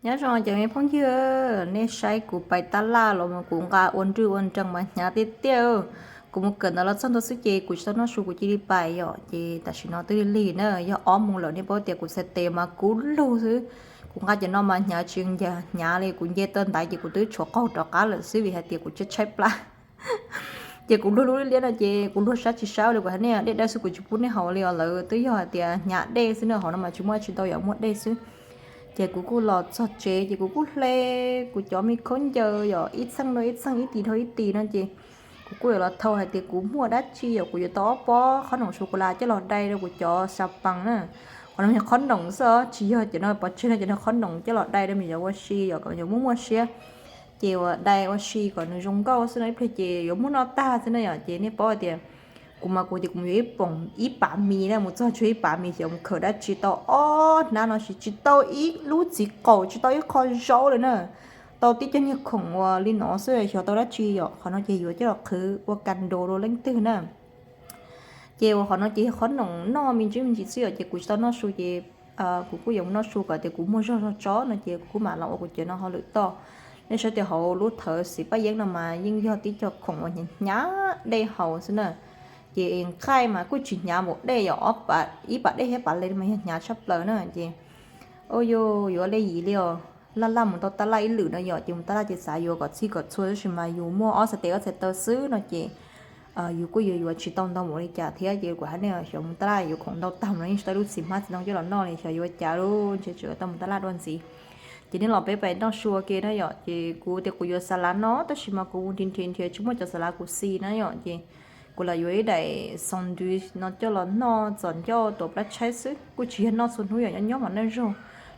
Nyob zoo cov me phooj ywg, nej saib kuv pais tab laj los mas kuv nqa ua nrwj ua nrees mas hnyav tiag tiag. Kuv mus kawm ntawv los txog ntua xwb ces kuv tsis tau noj su kuv cia li pais yom, ces tam sim no twb lig lig na, yog ob moos lawm nej paub tias kuv txhais tes mas kub lug xwb. Kuv nqa cov no mas hnyav tsis nca hnyav li, kuv nce tau ntaiv ces kuv twb tshuav qaug rov qab lawm xwb vim hais tias kuv tshaib tshaib plab. Ces kuv luag lub liab no ces kuv luag sab tsis sab li, kuv hais nej dej dawb xwb kuv tsis pub nej haus li os, lawv twb yog hais tias hnyav dej xwb na, hauv no mas tsis muaj dab tsi ntau yom, muaj dej xwb. Ces kuv kuj los txog tsev ces kuv kuj hle kuv cov me khaub ncaws yom, ib txheej dhau ib txheej, ib tis dhau ib tis no ces kuv kuj yuav los thau hais tias kuv muaj dab tsi yom, kuv yuav tau ob pob qhob noom su ku las coj los dai rau kuv cov xas pas na. Qhov no yog qhob noom xwb os, tsis yog cov no pov tseg no, cov no qhob noom coj los dai rau me nyuam ua si yom, kom me nyuam muaj muaj siab. Ces uas dai ua si kom nws zoo nkauj xwb no, ib pliag ces yuav muab noj tag xwb na yom. Ces nej paub hais tias kuv mas kuv tias kuv mus yuav ib poom ib pas mis na, mus txog tshuav ib pas mis xyov mus khawm dab tsi tau ob hnab no, tsis tau ib lub txiv qaum, tsis tau ib qho zaub li na. Tau tib co niag khoom uas li no xwb xyov tau dab tsi yom. Qhov no ces yuav coj los qhwv ua kas ntos rau leej twg na. Ces uas qhov no ces yog qhob noom noj me ntsis me ntsis xwb yom, ces kuv tsis tau noj su ces kuv kuj yuav mus noj su kom tias kuv muaj zog zog tso no ces kuv kuj mam los ua kuv cov no hauj lwm tod. Nej saib tias hauv lub thawv xim paj yeeb no mas yeej yog tib co khoom uas hnyav hnyav dej haus xwb na. Ces nqaij mas kuj tsis hnyav npaum dej yom, ob pas, ib pas dej thiab pas le mas yog hnyav tshaj plaws na ces ua yuav le yim li os. Laj laj mus tau tab laj ib lwm no yom, ces mus tab laj ces xav yuav kom txhij kom txhua tab sis mas yus muaj ob txhais tes ob txhais taw xwb no ces yus kuj yuav yuav tsis tau ntau npaum li cas thiab. Ces kuv hais nej xyov mus tab laj yuav khoom ntau tag no yeej tsis tau lub txiv hmab txiv ntoo coj los noj li, xyov yuav ua cas lub ntshe tseem tau mus tab laj dua ntxiv. Ces nej los peb pais noj su ua ke na yom. Ces kuv tias kuv yuav xas lav no tab sis mas kuv nrhiav nrhiav nrhiav tsis muaj cov xas lav kuv xis na yom, ces kuv lam yuav ib daim xos ntws no coj los noj txom ncauj tuam plab tshaib xwb, kuj tsis yog noj txhua hnub yom, nyob nyob mas noj zog.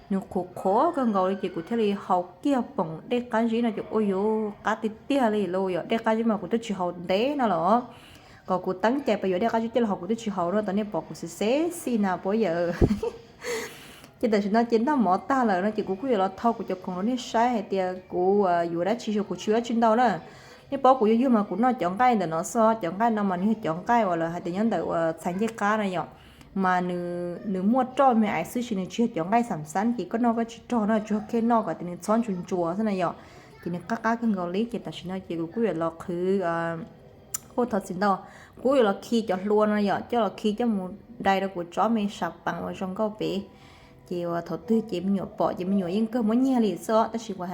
Nws qhuav qhuav kawg nkaus li ces kuv thiaj li haus kiag poom dej qab zib no ces ua yuav qab tiag tiag li lauj yom. Dej qab zib mas kuv twb tsis haus ntev no los, kom kuv teeb cai pais yuav dej qab zib coj los haus kuv twb tsis haus no, tau nej pom kuv xis xeb xij na puab yawm. Ces tam sim no ces noj mov tag lawm no ces kuv kuj yuav los thau kuv cov khoom rau nej saib hais tias kuv yuav dab tsi, kuv tsis yuav dab tsi ntau na. Nej paub kuv yuav yug mas kuv noj cov nqaij ntawm no xwb, cov nqaij no mas nws yog cov nqaij uas lawv hais tias nyob ntawm uas txhais ncej qab na yom, mas nws muaj roj me aiv xwb sis nws tsis yog cov nqaij xam xab ces koj noj koj tsis rog no, tsuas khe noj kom tias nws txhob ntsuas ntsuas xwb na yom. Ces nws qab qab kawg nkaus li ces tam sim no ces kuv kuj yuav los qhwv, ua thov txim ntau, kuv yuav los khi cov hlua no yom, coj los khi coj mus dai rau kuv tsob me xas pas uas zoo nkauj pem. Ces uas thaum twg ces me nyuam pom ces me nyuam yeej kawg muab nyiag li xwb os, tab sis uas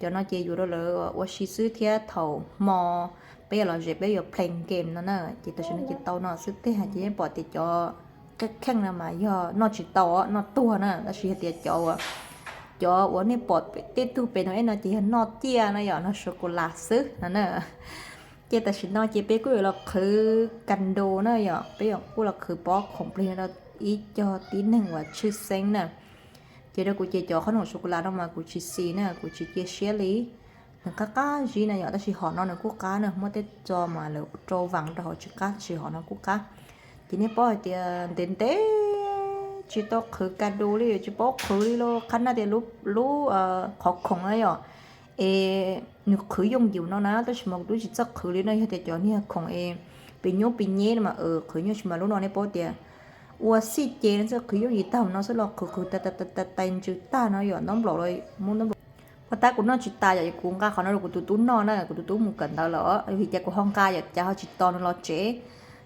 cov no ces yuav rau lawv ua si xwb thiab thaum hmo peb yuav los zem peb yuav play game no na. Ces tam sim no ces tau no xwb teg ces yeej pom tias cov kheej kheej no mas yog noj tsis tau os, noj tuag na, tab sis yog tias cov uas, cov uas nej pom tej tug pem no eb no ces yog noj ciaj na yom, noj su ku las xwb no na. Ces tam sim no ces peb kuj yuav los qhwv kas ntos na yom, peb kuj los qhwv pob khoom plig rau ib co tib neeg uas tshwj xeeb na. Ces rau kuv ces cov qhob noom su ku las no mas kuv tsis xis na, kuv tsis cia siab li. Nws qab qab zib na yom, tab sis hom no nws kuj qab na, muaj tej txo mas lawv rau vas rau hauv tsis qab tab sis hom no kuj qab. Ces nej paub hais tias ntev ntev tsis tau qhwv kas ntos li, tsis paub qhwv li los qhab na tias lub qhov khoom na yom, es nws qhwv yooj yim no na, tab sis mas kuv twb tsis txawj qhwv li no, yog tias cov niag khoom es pis nyuab pis nyeb no mas qhwv nyuaj, tab sis mas lub no nej paub tias ua xij ces no xwb, qhwv yooj yim tag no xwb los qhwv qhwv tais tais ntsws tag no yom, ntaub nplaum los muab ntaub nplaum. Puag ta kuv noj tsis tas yom, kuv nqa qhov no rau kuv tus tub noj na, kuv tus tub mus kawm ntawv lawm, vim cas kuv ho nqa yom, cas ho tsis tos nws los tsev.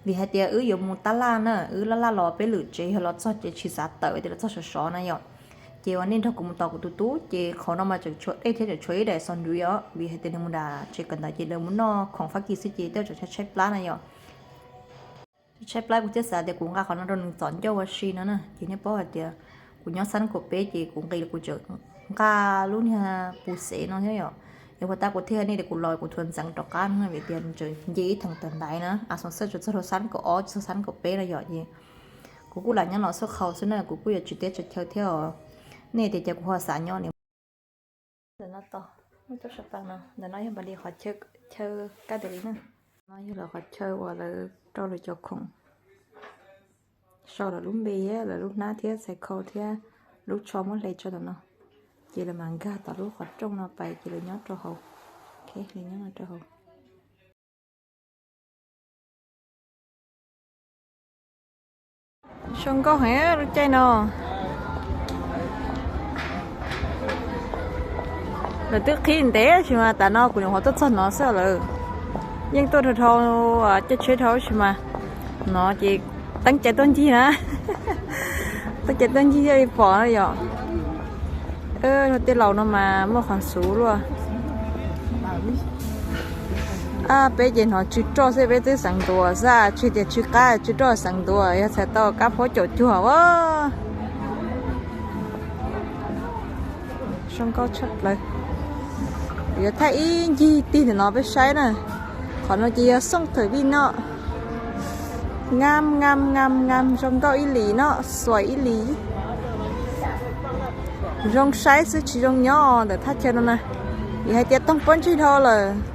Vim hais tias wb yuav mus tab laj na, wb laj laj los peb lwm tsev, yog los txog tsev tsis xav tawm tias los txog sov sov na yom. Ces uas nej nrog kuv mus tos kuv tus tub, ces qhov no mas tseem tshuav dej thiab tseem tshuav ib daim xos ntws os, vim hais tias nws mus nram tsev kawm ntawv ces lawv mus noj khoom Fab Kis xwb ces tej zaum tseem tshaib plab na yom. Tshaib plab kuv thiaj xav tias kuv nqa qhov no rau nws txom ncauj ua si no na. Ces nej paub hais tias kuv nyob xab kaum peb ces kuv nqis los kuv tseem nqa lub niag pus xev no thiab yom. Es puag ta kuv thiaj nej tias kuv los kuv thuav ntxeev rov qab no vim tias nws tseem nce ib theem tawm ntaiv na, a xoom xaj tsuas txog rau xab kaum ob txog xab kaum peb no yom. Ces kuv kuj lam nyob los xub qhau xwb na, kuv kuj yuav tsis teb tsa chaw thiab os. Nej tias cas kuv ho xav nyob li. Ntawm no tos, muaj cov sab pas no, ntawm no yog npam li qhov chaw, chaw kaj ntawd li na. No yog lawv qhov chaw uas lawv rau lawv cov khoom, sau lawv lub npe thiab lawv lub hnab thiab txhais khau thiab lub tsho muab hle tso ntawm no. Ces lawv mam nkag tom lub qhov rooj no pais ces lawv nyob rau hauv. Ok, lawv nyob no rau hauv. Zoo nkauj heev lub caij no. Lawv twb qhib ntev tab sis mas tas no kuv nyuam qhuav tuaj txog no xwb lawm. Yeej tuaj dhau dhau, caij tsheb dhau tab sis mas no ces teeb cai tuaj ncig na. Teeb cai tuaj ncig thiaj li pom na yom. Tej laus no mas muaj qhov xuv luaj. Peb ces hnov tsw roj xwb peb twb xeev ntuas xwb, tsw tias tsw qab tsw roj xeev ntuas yog txhais tau kab phaub caum cuag a. Zoo nkauj tshaj plaws. Yuav thaij ib ncig tig ntawm no peb saib na. Qhov no ces yog xooj thawm vij no. Ngam ngam ngam ngam zoo nkauj ib li no, xuas ib li. Zoo saib xwb tsis zoo nyob ntawm thaj chaw no na. Vim hais tias toog pob ntseg dhau lawm.